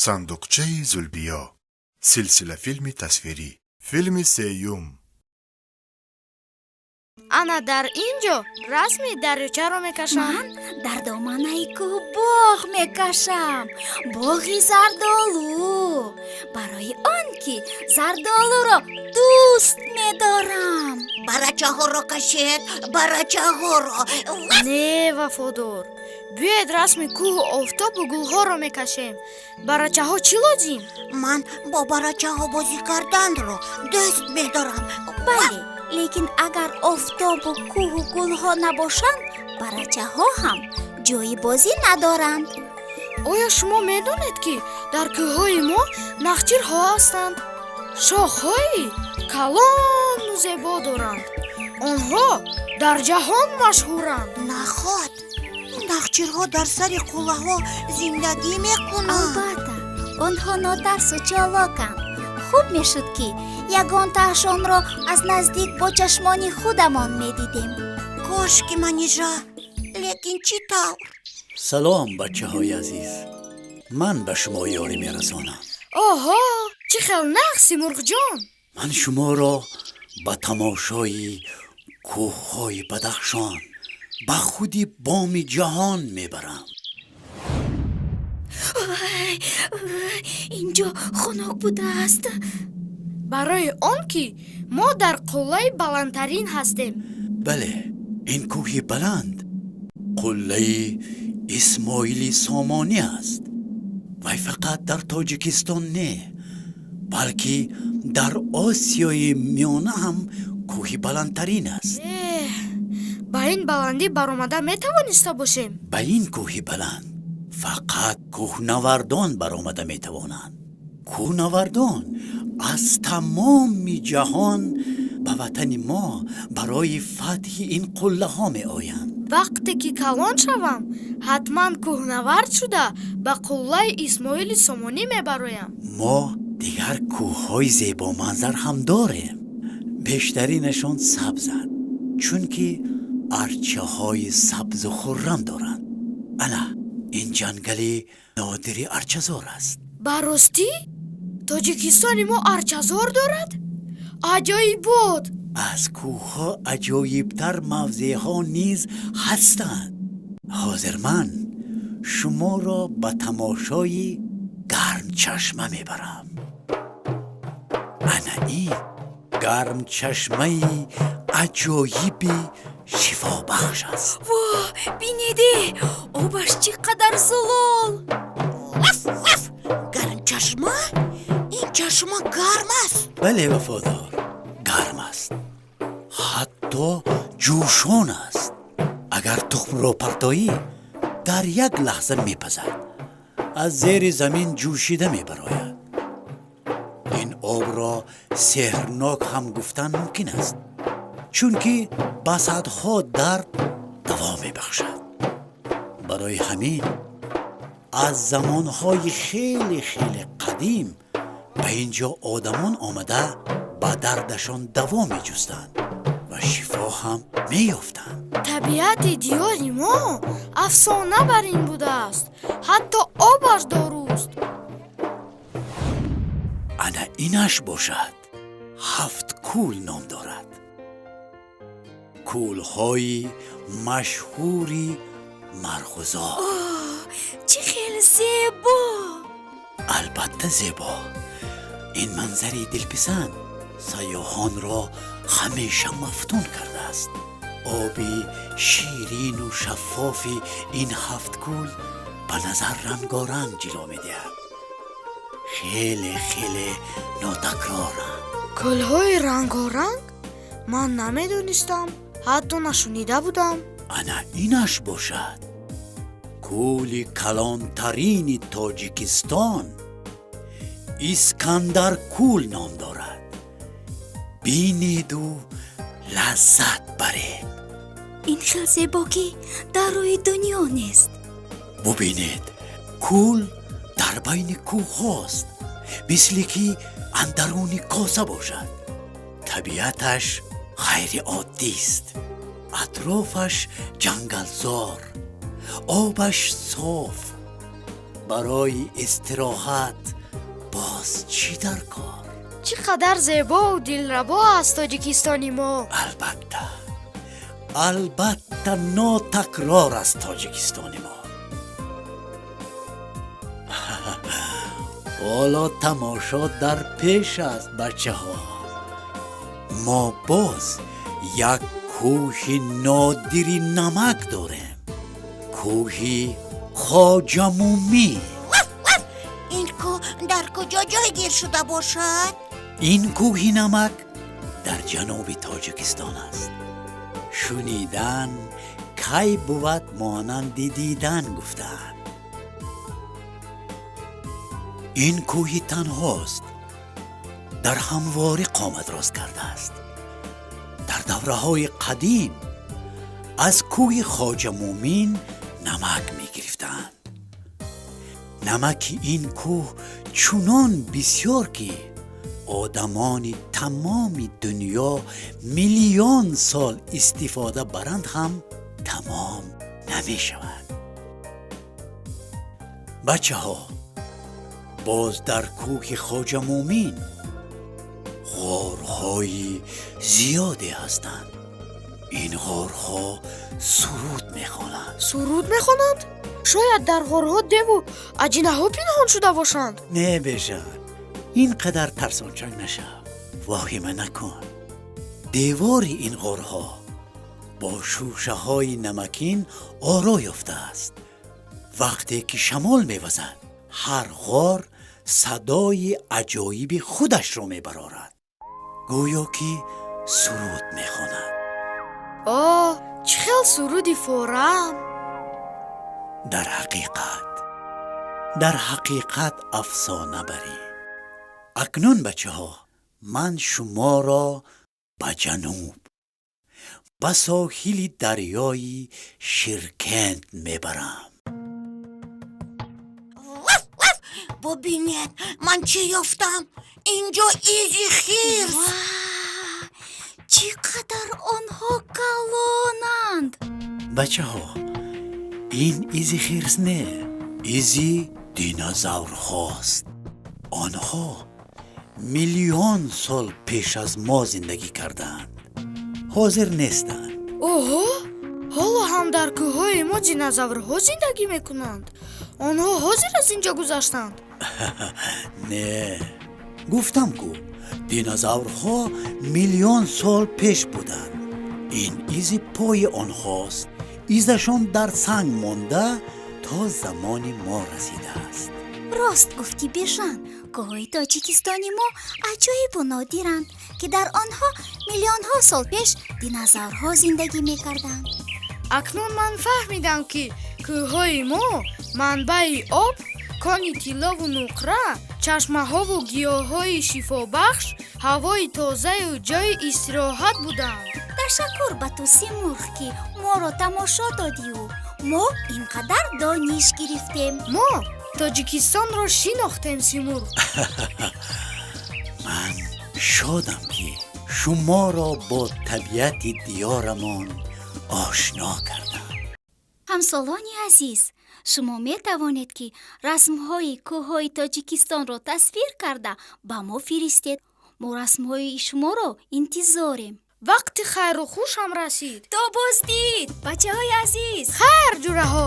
Сандуқчаи Зулбиё, силсилафилми тасвирӣ. Филми сеюм. Ана дар ин ҷо расми дарёчаро мекашам. Ман дар доманаи кӯҳ боғ мекашам, боғи зардолу, барои он ки зардолуро дӯст медорам. Барачаҳоро кашед, барачаҳоро! Не, Вафодор, биёед, расми кӯҳу офтобу гулҳоро мекашем. Барачаҳо чӣ лозим? Ман бо барачаҳо бозӣ карданро дӯст медорам. Бале, лекин агар офтобу кӯҳу гулҳо набошанд, барачаҳо ҳам ҷои бозӣ надоранд. Оё шумо медонед, ки дар кӯҳҳои мо нахчирҳо ҳастанд? Шохҳои калону зебо доранд. Онҳо дар ҷаҳон машҳуранд. Наход, ин нахчирҳо дар сари қуллаҳо зиндагӣ мекунанд. Албатта, онҳо нотарсу чолоканд. Хуб мешуд, ки ягонтаашонро аз наздик бо чашмони худамон медидем. Кошки, Манижа, лекин чӣ тавр? Салом, бачаҳои азиз! Ман ба шумо ёрӣ мерасонам. Оҳо, чӣ хел нағз, Симурғҷон! Ман шуморо ба тамошои кӯҳҳои Бадахшон, ба худи боми ҷаҳон мебарам. Инҷо хунук будааст. Барои он ки мо дар қуллаи баландтарин ҳастем. Бале, ин кӯҳи баланд қуллаи Исмоили Сомонӣ аст. Вай фақат дар Тоҷикистон не, балки дар Осиёи Миёна ҳам кӯҳи баландтарин аст. Эҳ, ба ин баландӣ баромада метавониста бошем? Ба ин кӯҳи баланд фақат кӯҳнавардон баромада метавонанд. Кӯҳнавардон аз тамоми ҷаҳон ба ватани мо барои фатҳи ин қуллаҳо меоянд. Вақте ки калон шавам, ҳатман кӯҳнавард шуда, ба қуллаи Исмоили Сомонӣ мебароям. Мо дигар кӯҳҳои зебоманзар ҳам дорем. Бештаринашон сабзанд, чунки арчаҳои сабзу хуррам доранд. Ана ин ҷангали нодири арчазор аст. Ба ростӣ, Тоҷикистони мо арчазор дорад? Аҷоибот! Аз кӯҳҳо аҷоибтар мавзеъҳо низ ҳастанд. Ҳозир ман шуморо ба тамошои гармчашма мебарам. Ана ин гармчашмаи аҷоиби шифобахш аст. Во, бинеде, обаш чӣ қадар зулол! Ваф, ваф! Гармчашма? Ин чашма гарм аст? Бале, Вафодор, гарм аст, ҳатто ҷӯшон аст. Агар тухмро партоӣ, дар як лаҳза мепазад, аз зери замин ҷӯшида мебарояд. Ин обро сеҳрнок ҳам гуфтан мумкин аст, чунки ба садҳо дард даво мебахшад. Барои ҳамин аз замонҳои хеле хеле қадим ба ин ҷо одамон омада, ба дардашон даво меҷустанд ва шифо ҳам меёфтанд. Табиати диёри мо афсона бар ин будааст. Ҳатто обаш доруст. Ана инаш бошад, Ҳафт кӯл ном дорад, кӯлҳои машҳури Марғузор. Чӣ хел зебо! Албатта, зебо. Ин манзари дилписанд сайёҳонро ҳамеша мафтун кардааст. Оби ширину шаффофи ин ҳафт кӯл ба назар рангоранг ҷило медиҳад. Хеле хеле нотакроранд. Кӯлҳои рангоранг? Ман намедонистам, ҳатто нашунида будам. Ана инаш бошад, кӯли калонтарини Тоҷикистон, Искандаркӯл ном дорад. Бинеду лаззат баред. Ин хел зебогӣ дар рӯи дунё нест. Бубинед, кӯл дар байни кӯҳҳост, мисли ки андаруни коса бошад. Табиаташ ғайриоддист. Атрофаш ҷангалзор, обаш соф. Барои истироҳат боз чӣ дар кор? Чӣ қадар зебову дилрабо аст Тоҷикистони мо! Албатта, албатта, нотакрор аст Тоҷикистони мо. Ҳоло тамошо дар пеш аст, бачаҳо. Мо боз як кӯҳи нодири намак дорем, кӯҳи Хоҷамумин. Ин кӯҳ дар куҷо ҷойгир шуда бошад? Ин кӯҳи намак дар ҷануби Тоҷикистон аст. Шунидан кай бувад монанди дидан, гуфтаанд. Ин кӯҳи танҳост, дар ҳамворӣ қомат рост кардааст. Дар давраҳои қадим аз кӯҳи Хоҷамумин намак мегирифтанд. Намаки ин кӯҳ чунон бисёр, ки одамони тамоми дунё миллион сол истифода баранд ҳам, тамом намешавад. Бачаҳо, боз дар кӯҳи Хоҷамумин ғорҳои зиёде ҳастанд. Ин ғорҳо суруд мехонанд. Суруд мехонанд? Шояд дар ғорҳо деву аҷинаҳо пинҳон шуда бошанд. Не, Бежан, ин қадар тарсончак нашав, воҳима накун. Девори ин ғорҳо бо шӯшаҳои намакин оро ёфтааст. Вақте ки шамол мевазад, ҳар ғор садои аҷоиби худашро мебарорад, гӯё ки суруд мехонад. О, чӣ хел суруди форам! Дар ҳақиқат афсона барӣ. Акнун, бачаҳо, ман шуморо ба ҷануб, ба соҳили дарёи Ширкент мебарам. Бубинед, ман чӣ ёфтам! Инҷо изи хирс! Ва, чӣ қадар онҳо калонанд! Бачаҳо, ин изи хирс не, изи динозаврҳост. Онҳо миллион сол пеш аз мо зиндагӣ кардаанд, ҳозир нестанд. Оҳо, ҳоло ҳам дар кӯҳҳои мо динозаврҳо зиндагӣ мекунанд? Онҳо ҳозир аз ин ҷо гузаштанд? Не, гуфтам ку, динозаврҳо миллион сол пеш буданд. Ин изи пои онҳост. Изашон дар санг монда, то замони мо расидааст. Рост гуфтӣ, Бежан. Кӯҳҳои Тоҷикистони мо аҷоибу нодиранд, ки дар онҳо миллионҳо сол пеш динозаврҳо зиндагӣ мекарданд. Акнун ман фаҳмидам, ки кӯҳҳои мо манбаи об, кони тиллову нуқра, чашмаҳову гиёҳҳои шифобахш, ҳавои тозаю ҷойи истироҳат буданд. Ташаккур ба ту, Симурғ, ки моро тамошо додию мо ин қадар дониш гирифтем. Мо Тоҷикистонро шинохтем, Симурғ. Ман шодам, ки шуморо бо табиати диёрамон ошно кардам. Ҳамсолони азиз, шумо метавонед, ки расмҳои кӯҳҳои Тоҷикистонро тасвир карда, ба мо фиристед. Мо расмҳои шуморо интизорем. Вақти хайру хушам расид. То боздид, бачаҳои азиз! Хайр, ҷураҳо.